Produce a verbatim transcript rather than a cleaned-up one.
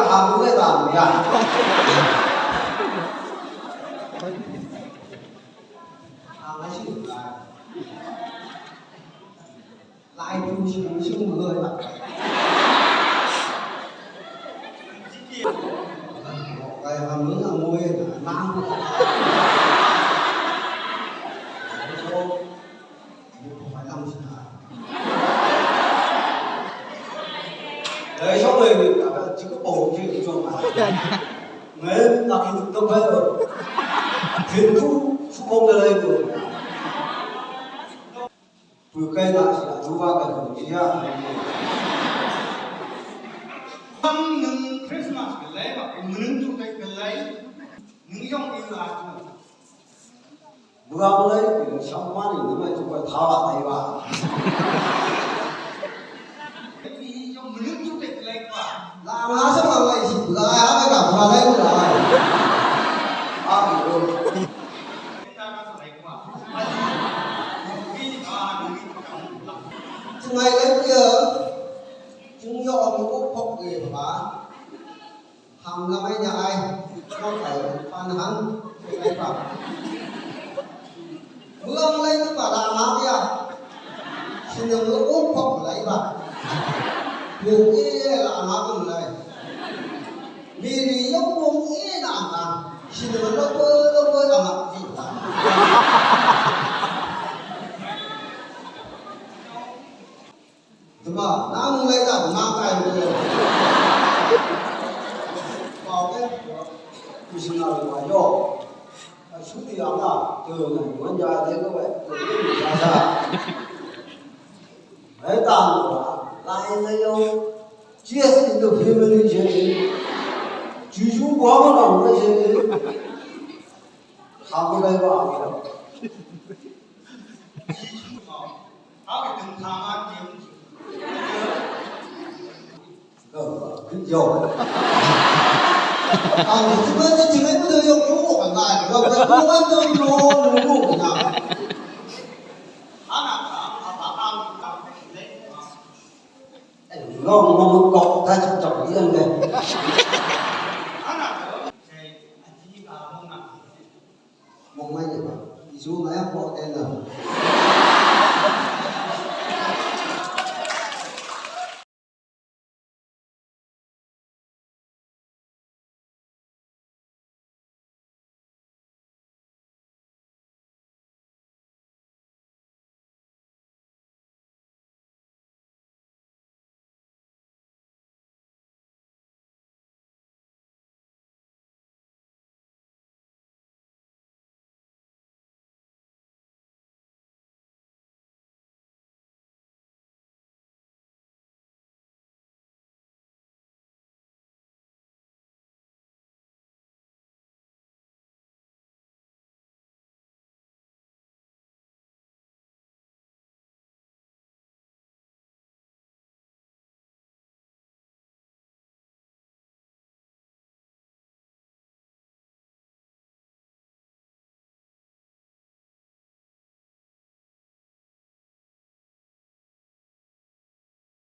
Ang le dam ya. Ang a si ka. Lai tu si si mu le. Kai ha mu na mu ye na. Ê, sawt lei, a, chi ka pau chi ka chuang a. Ngen, a ki tuk tuk pai lo. Hin tu, su bong lei lei tu. Pui kai na si a, tu ba ka tu si a. Am nung Christmas ka lei ba, nung tu kai ka lei. Nung yong i la tu. Buang lei, eh, sam mani, nama cuba thawa taiwa. La nga sa ma lei si, la ya ka ka lei la. Ah, oh. Tungai lei ya, tung yo ang ko pok lei ba. Hang la mai nya ai, ko kai pan hang, kai pa. Buang lei tu pa la ma ya. Sin na mu um pok lei pa. Mu e la ma um lei. Mi ri yo mu e na ma. Sin na lo ko lo ko la ma ti pa. Tuma, nang lei da, nang kai lei. Pau ke, missionary wa yo. A su ti ang la, tu na, wan ja de ko wai, tu ni ja sa. Ai ta no, lai na yo. Jesus in the family je. Jesu wa ma na je. Ha ko lai wa. Mong mai ne ba. Isu mai a po te na.